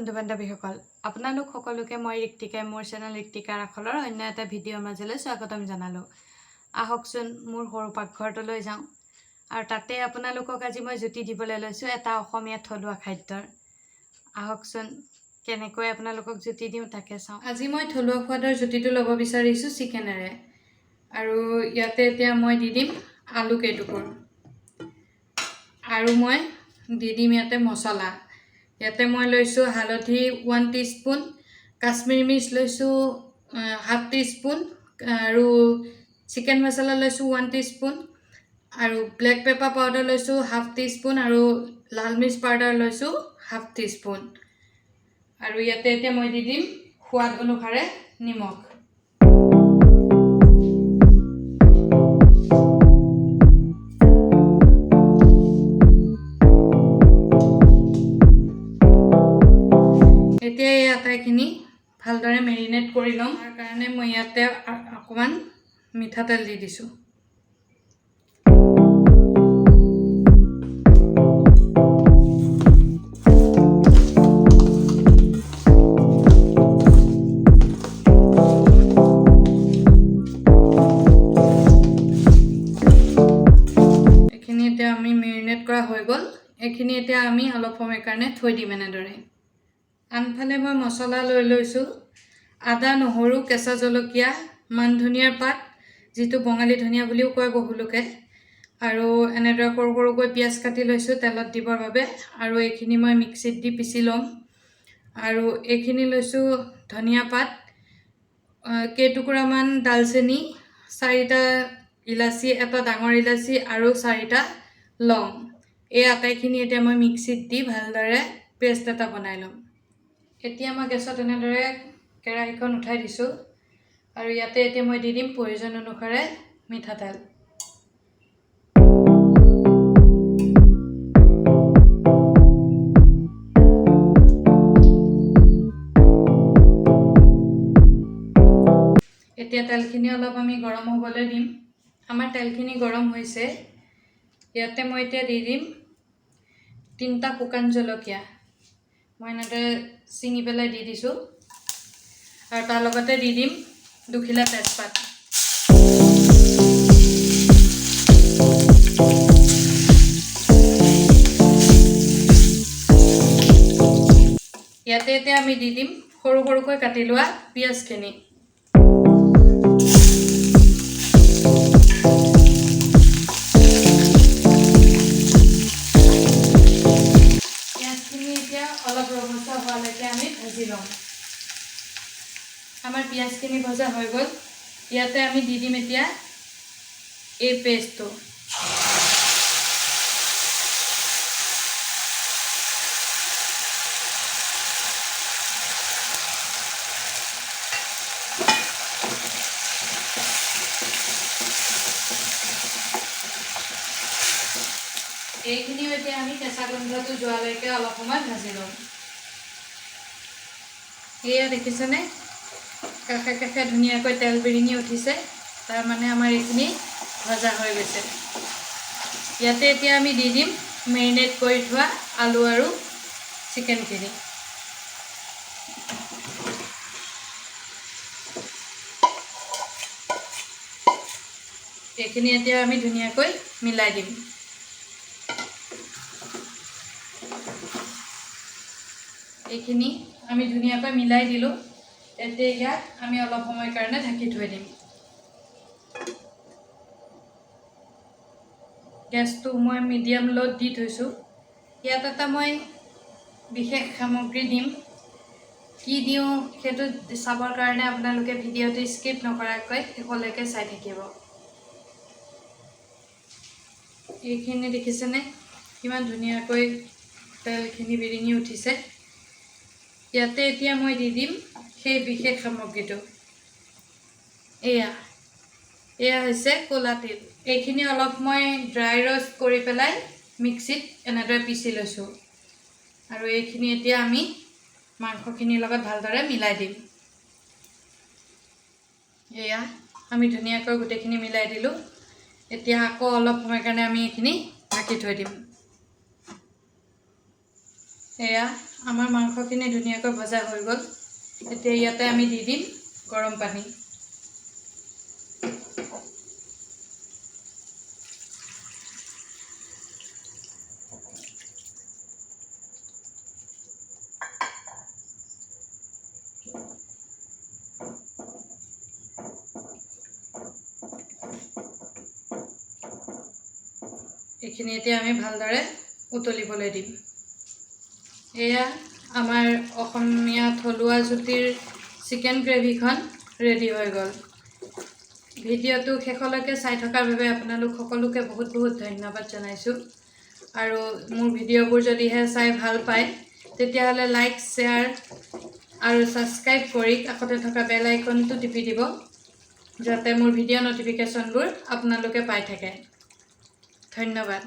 বন্ধু বান্ধৱীসকল, আপোনালোক সকলোকে মই ঋক্তিকাই মোৰ চেনেল ঋক্তিকা ৰাখলৰ অন্য এটা ভিডিঅ'ৰ মাজলৈ স্বাগতম জনালোঁ। আহকচোন মোৰ সৰু পাকঘৰটোলৈ যাওঁ আৰু তাতে আপোনালোকক আজি মই জুতি দিবলৈ লৈছোঁ এটা অসমীয়া থলুৱা খাদ্যৰ। আহকচোন কেনেকৈ আপোনালোকক জুতি দিওঁ তাকে চাওঁ। আজি মই থলুৱা সোৱাদৰ জুতিটো ল'ব বিচাৰিছোঁ চিকেনেৰে। আৰু ইয়াতে এতিয়া মই দি দিম আলু কেইটুকুৰ আৰু মই দি দিম ইয়াতে মছলা। ইয়াতে মই লৈছোঁ হালধি 1 টিস্পুন, কাশ্মীৰী মিৰ্চ লৈছোঁ 1/2 টিস্পুন আৰু চিকেন মছলা লৈছোঁ 1 টিস্পুন আৰু ব্লেক পেপাৰ পাউডাৰ লৈছোঁ 1/2 টিস্পুন আৰু লাল মিৰ্চ পাউডাৰ লৈছোঁ 1/2 টিস্পুন। আৰু ইয়াতে এতিয়া মই দি দিম সোৱাদ অনুসাৰে নিমখ। এতিয়া এই আটাইখিনি ভালদৰে মেৰিনেট কৰি ল'ম। তাৰ কাৰণে মই ইয়াতে অকণমান মিঠাতেল দি দিছোঁ। এইখিনি এতিয়া আমি মেৰিনেট কৰা হৈ গ'ল। এইখিনি এতিয়া আমি অলপ সময়ৰ কাৰণে থৈ দিম এনেদৰে। আনফালে মই মছলা লৈ লৈছোঁ আদা, নহৰু, কেঁচা জলকীয়া, মান ধনিয়াৰ পাত, যিটো বঙালী ধনিয়া বুলিও কয় বহুলোকে, আৰু এনেদৰে সৰু সৰুকৈ পিঁয়াজ কাটি লৈছোঁ তেলত দিবৰ বাবে। আৰু এইখিনি মই মিক্সিত দি পিচি ল'ম। আৰু এইখিনি লৈছোঁ ধনিয়া পাত, কেইটুকুৰামান ডালচেনি, 4টা ইলাচি, এটা ডাঙৰ ইলাচি আৰু 4টা লং। এই আটাইখিনি এতিয়া মই মিক্সিত দি ভালদৰে পেষ্ট এটা বনাই ল'ম। এতিয়া মই গেছত এনেদৰে কেৰাহীখন উঠাই দিছোঁ আৰু ইয়াতে এতিয়া মই দি দিম প্ৰয়োজন অনুসাৰে মিঠাতেল। এতিয়া তেলখিনি অলপ আমি গৰম হ'বলৈ দিম। আমাৰ তেলখিনি গৰম হৈছে। ইয়াতে মই এতিয়া দি দিম 3টা শুকান জলকীয়া, মই এনেদৰে ছিঙি পেলাই দি দিছোঁ। আৰু তাৰ লগতে দি দিম 2 খিলা তেজপাত। ইয়াতে এতিয়া আমি দি দিম সৰু সৰুকৈ কাটি লোৱা পিঁয়াজখিনি। পিঁয়াজখিনি এতিয়া অলপ ৰঙচুৱা হোৱালৈকে আমি ভাজি ল'ম। আমাৰ পিঁয়াজখিনি ভজা হৈ গ'ল। ইয়াতে আমি দি দিম এতিয়া এই পেষ্টটো। এইখিনিও এতিয়া আমি কেঁচা গোন্ধটো যোৱালৈকে অলপ সময় ভাজি ল'ম। এয়া দেখিছেনে, কাষে কাষে ধুনীয়াকৈ তেল বিৰিঙি উঠিছে, তাৰমানে আমাৰ এইখিনি ভজা হৈ গৈছে। ইয়াতে এতিয়া আমি দি দিম মেৰিনেট কৰি থোৱা আলু আৰু চিকেনখিনি। এইখিনি এতিয়া আমি ধুনীয়াকৈ মিলাই দিম। এইখিনি আমি ধুনীয়াকৈ মিলাই দিলোঁ। এতিয়া ইয়াক আমি অলপ সময়ৰ কাৰণে ঢাকি থৈ দিম। গেছটো মই মিডিয়াম ল'ত দি থৈছোঁ। ইয়াত এটা মই বিশেষ সামগ্ৰী দিম, কি দিওঁ সেইটো চাবৰ কাৰণে আপোনালোকে ভিডিঅ'টো স্কিপ নকৰাকৈ শেষলৈকে চাই থাকিব। এইখিনি দেখিছেনে কিমান ধুনীয়াকৈ তেলখিনি বিৰিঙি উঠিছে। ইয়াতে এতিয়া মই দি দিম সেই বিশেষ সামগ্ৰীটো। এয়া এয়া হৈছে ক'লা তিল। এইখিনি অলপ মই ড্ৰাই ৰ'ষ্ট কৰি পেলাই মিক্সিত এনেদৰে পিচি লৈছোঁ। আৰু এইখিনি এতিয়া আমি মাংসখিনিৰ লগত ভালদৰে মিলাই দিম। এয়া আমি ধুনীয়াকৈ গোটেইখিনি মিলাই দিলোঁ। এতিয়া আকৌ অলপ সময়ৰ কাৰণে আমি এইখিনি ঢাকি থৈ দিম। এয়া আমাৰ মাংসখিনি ধুনীয়াকৈ ভজা হৈ গ'ল। এতিয়া ইয়াতে আমি দি দিম গৰম পানী। এইখিনি এতিয়া আমি ভালদৰে উতলিবলৈ দিম। এয়া আমাৰ অসমীয়া থলুৱা জুতিৰ চিকেন গ্ৰেভিখন ৰেডি হৈ গ'ল। ভিডিঅ'টো শেষলৈকে চাই থকাৰ বাবে আপোনালোক সকলোকে বহুত বহুত ধন্যবাদ জনাইছোঁ। আৰু মোৰ ভিডিঅ'বোৰ যদিহে চাই ভাল পায়, তেতিয়াহ'লে লাইক, শ্বেয়াৰ আৰু ছাবস্ক্ৰাইব কৰি কাষতে থকা বেল আইকনটো টিপি দিব, যাতে মোৰ ভিডিঅ' ন'টিফিকেশ্যনবোৰ আপোনালোকে পাই থাকে। ধন্যবাদ।